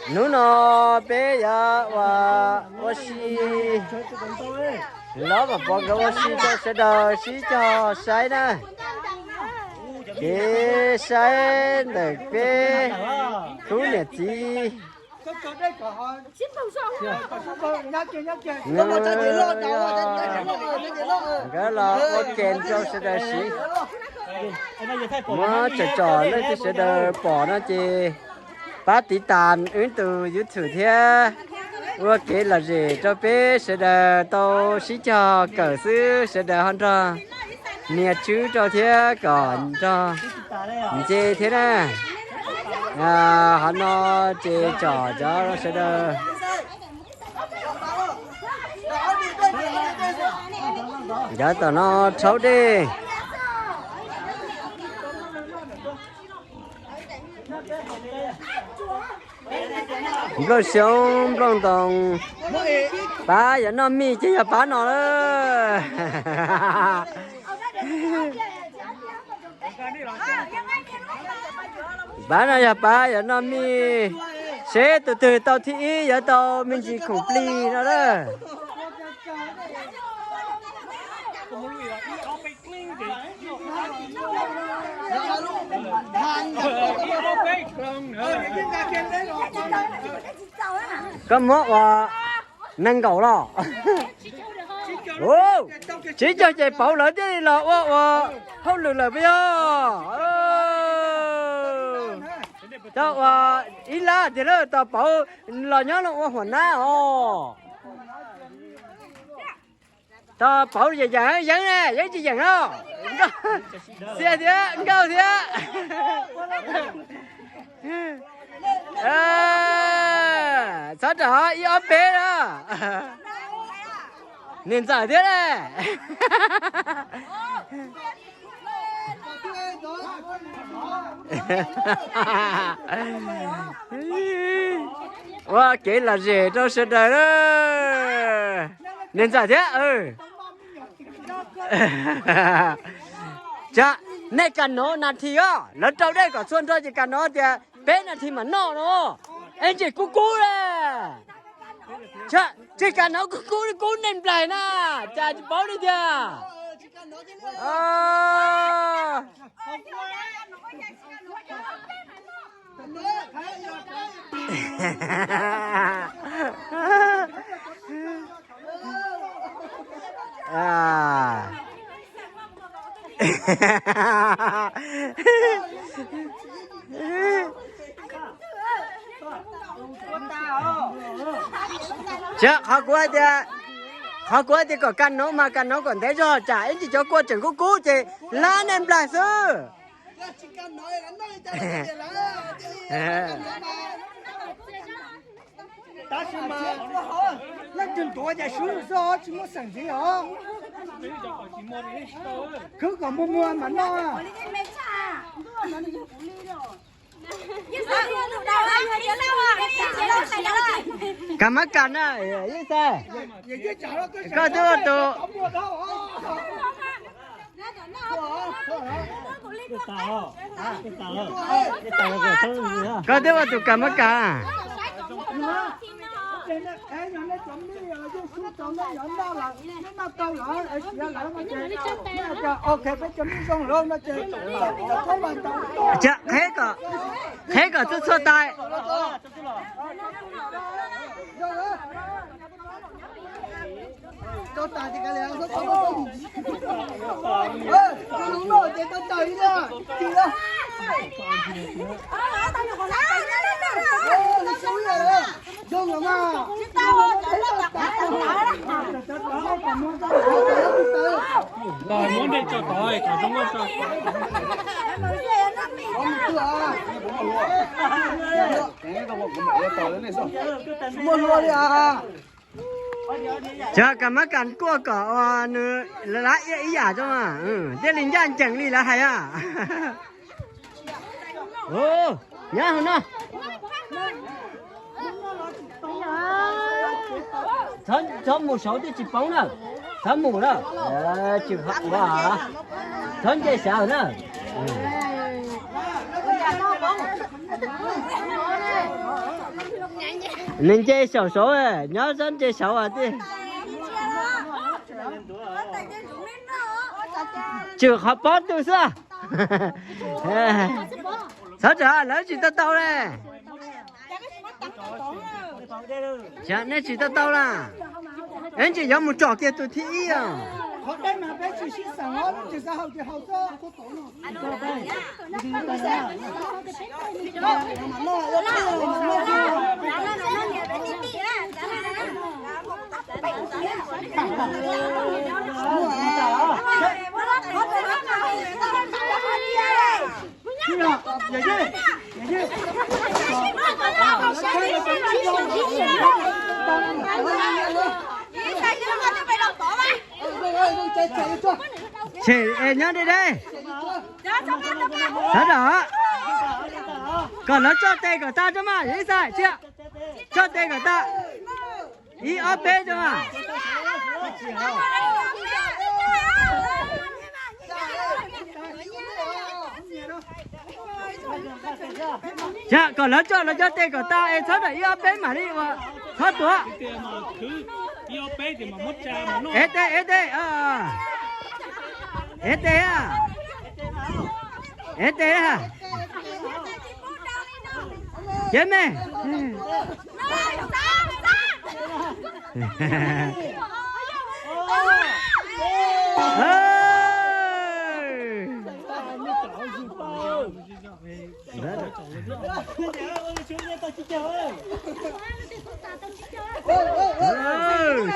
Hnub no peb yuav ua, ua si, los mas pom nkawd ua si rau sawv daws sib cog saib na. Kev saib ntawm peb khub niam txiv. Nkawd los ua ke rau sawv daws siv. Muab tsom tsom leej twg sawv daws pom no ces pab tiv tas wb tus YouTube thiab, ua kev lom zem rau peb sawv daws tau sib cog kawm xwb sawv daws ho nrog nias tswb rau thiab kom nrog nce thiab na. Qhov no ces tsom cov sawv daws. Cov tom no rhaub dej. Nplooj xyoob nplooj ntoos, pab yuav noj mij ces yog pab no lawm. Pab no yog pab yuav noj mij, seb tus twg tau thib ib yuav tau me ntsis khoom plig no lawm. Koj muab ua nees nkaum los? Tsib caug ces pauv lawv thiaj li los ua, ua hauj lwm lawm puas yog? Tau ua ib lab tiag lawm, tos pauv los nyob no ua huam nab os. Tos pauv yeem yeem yeeb na, yeeb tsis yeem no. Xiab thiab nkauj thiab. Txhob rau ib ob peb na. Niam ntxawm thiab na. Ua kev lom zem rau sawv daws na. Niam ntxawm thiab. Tsam nej kam nov nas this os, lawv rau dej kom txhua nrho ces kam nov tias peb nas this mam noj no. Es ntses kub kub le. Tsis kam nov kub kub li kub neeg nplaig na, cas tsis paub li tiag. Qhov kuv hais tias, qhov kuv hais tias kom kas nov mas kas nov kom ntev zog, tsam ib ntsis cov kua tseem kub kub ces lab nej nplaig xwb. Tab sis mas leej twg ntuav ces swb xwb os, tsis muaj xeem ntxiv os. Khwb kom muag muag mas noj. Kas mab kas na, Yeej Xais, koj twb ua tus, koj twb ua tus kas mab kas. Qheb kom, qheb kom txhua txhua tais. Los muab dej tso tod kom zoo nkauj tso. Muaj hlua li a. Tsam kas mab kas kuaj kom nws lab iab ib yam tso, thiaj li ncaj ncees li lawv hais a. Nyob hauv no. Txhob mus saud twb tsis poob na. Txhob mus na. Tsis ua, txhob nce xyav na. Nws nce saum saud, nyob sab nce saud as tiag. Tswm qhov pob tu xwb. Txhob ram, lawv tsis tau tau le. Nej tsis tau tau la. Ib ntsis yuav mus tsom kiag tus thib ib os. Tshem es nyob deb deb. Sawv daws, kom lawv tso tes kom tag tso mas, ib xaim, tso tes kom tag. Ib ob peb tso mas. Kom lawv tso lawv cov tes kom tag es txhob ram ib ob peb mam li ua, txhob tuav. Ev tes, ev tes, ev tes, ev tes. Cev me.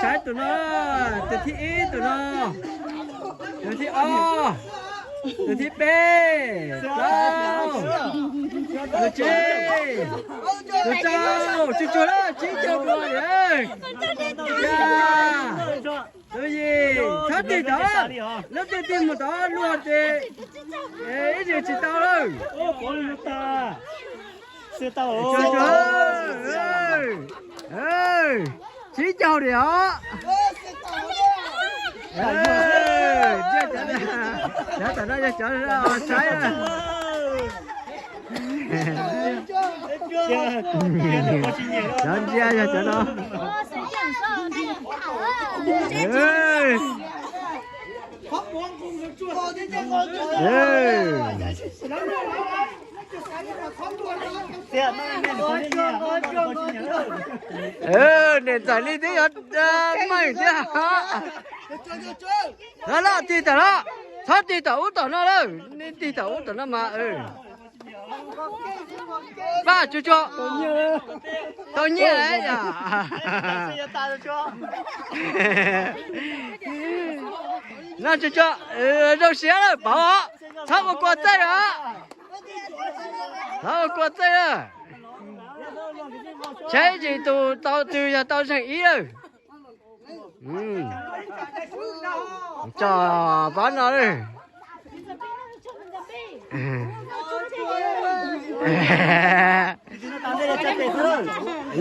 Saib tus no, tus thib ib tus no, tus thib ob, tus thib peb, plaub, tus tsib, tus rau, tsuag tsuag lawm, tsib caug dua li. Tus yim, txhob tig tod, lub twg tig mus tod luag ces ib zig tsis tau lawm. Tsib caug li os. Cov tom no yog cov saib. Cov ntsia yog cov no. Niam ntxawm li twb yuav meej thiab. Los los tig tom no, txhob tig tom ub tom no lawm, nej tig tom ub tom no mas. Paj tsuag tsuag, tau nyiaj yom. No tsuag tsuag, zoo siab lawm Pov, txhob ua kua txaij os. Txhob ua kua txaij na. Saib ntsis tus tau twg yog tau zeeg ib lawm. Tso pab no.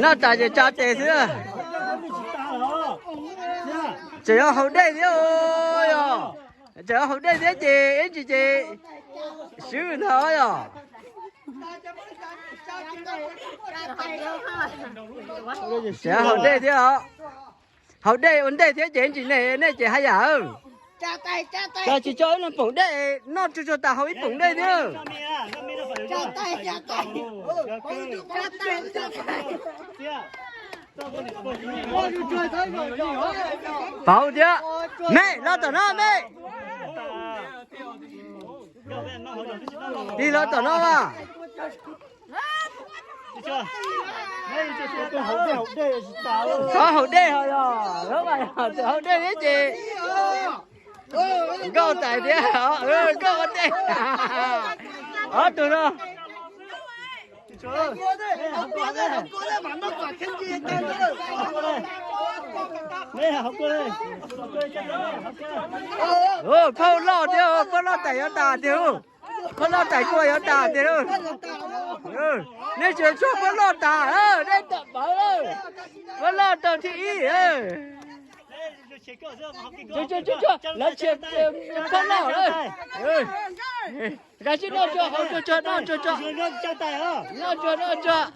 Noj tas ces tsa tes xwb. Tseem yuav haus dej thiab yog. Tseem yuav haus dej thiab ces ib ntsis ces swb ntag yog. Tseem yuav haus dej thiab os. Haus dej ua ntej thiab ces ib ntsis nej, nej ces haj yam. Cas tsis tso ib leeg poom dej, noj tsuag tsuag tas haus ib poom dej thiab. Pauv thiab. Me, los tom no me. Tig los tom no mas. Txhob haus dej ho yog, haus dej thiab ces nkauj tais thiab, nkauj ua ntej. Ob tug no. Phauj loj thiab, phauj loj tais yuav tas tiag. Phauj loj tais kua yuav tas tiag. Nej tsuas tsuag phauj loj tas, nej tawm pawv lawm. Phauj loj tau thib ib. Lawv tsis koj noj lawm. Koj sib noj tsuag, haus tsuag tsuag, noj tsuag tsuag. Noj tsuag noj tsuag.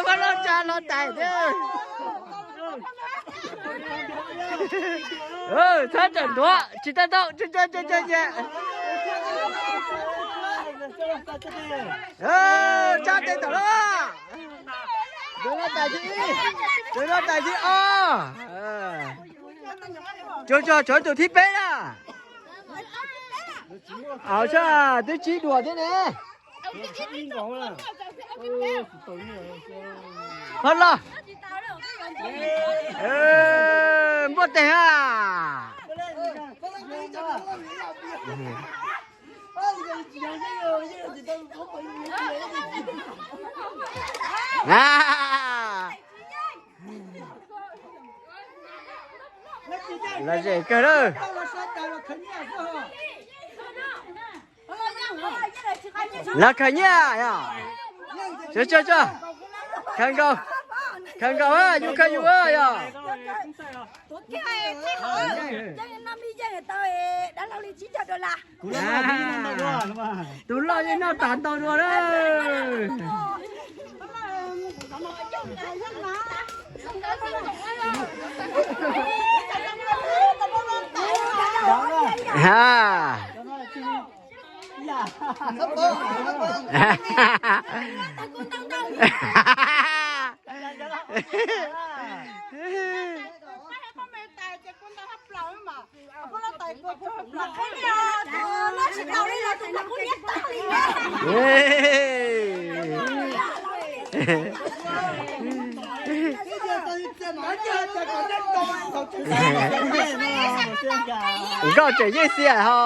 Koj noj tsa los tais thiab. Txhob rawm ntuav, tsis tau tau, tsa, tsa, tsa, tsa. Tsa tes tom lawm. Tus no tais thib ib, tus no tais thib ob. Tsuag tsuag tshuav tus thib peb na. Au sab, twb tsib duas thiab ne. Ho los. Npuaj teg a. Lom zem kawg lawm. Lawv khaws nyiaj yog. Tsuag tsuag tsuag. Khaws nkaus, khaws nkaus, yus khaws yus yog. Tus loj yeej noj tas ntau dua lawm. Ha. Nkauj tseem yeej xiam ho.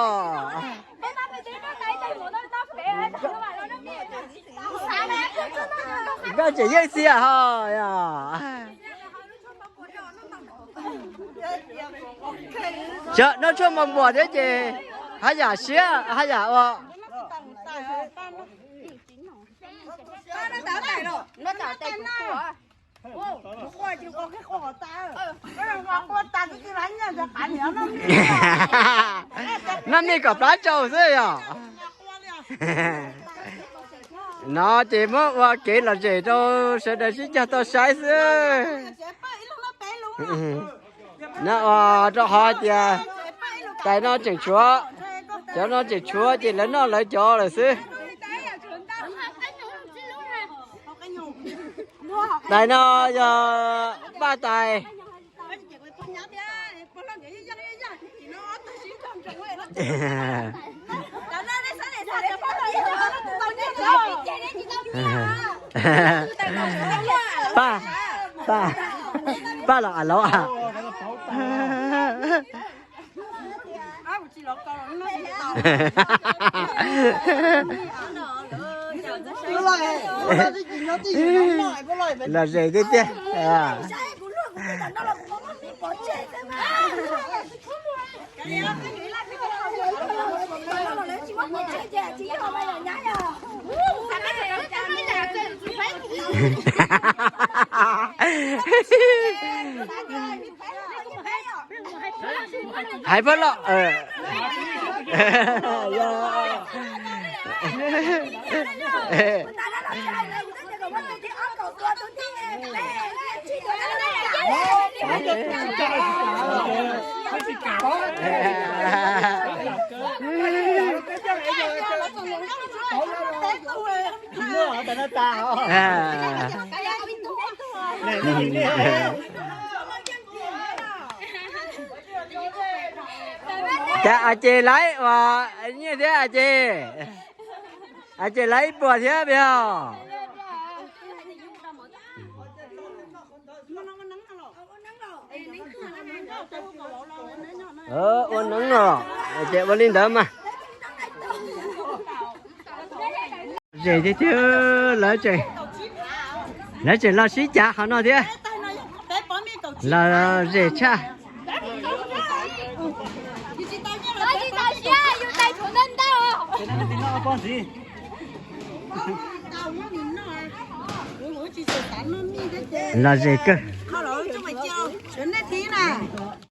Nkauj tseem yeej xiam ho yog. Xyov noj tshuaj mos npuas thiab ces haj yam siab haj yam ua. Noj mij kom plab tsau xwb yog. No ces muab ua kev lom zem rau sawv daws sib cog tau saib xwb. No ua rau qhov hais tias tais no tseem tshuav, cov no tseem tshuav ces lawv noj lawv cov lawm xwb. Tais no yog Paj Tais. Paj, Paj, Paj los as laus as. Lom zem tiag tiag. Hais pab loj. Cas a ces laiv uas nyiaj thiab a ces, a ces laiv ib puas thiab peb os. Ua neeb no ces ua li ntawd mas. Zem tiag tiag, lawv tseem, lawv tseem los sib cav qhov no thiab. Los zem tshaj. Los zem kawg. Sawv nej thiv na.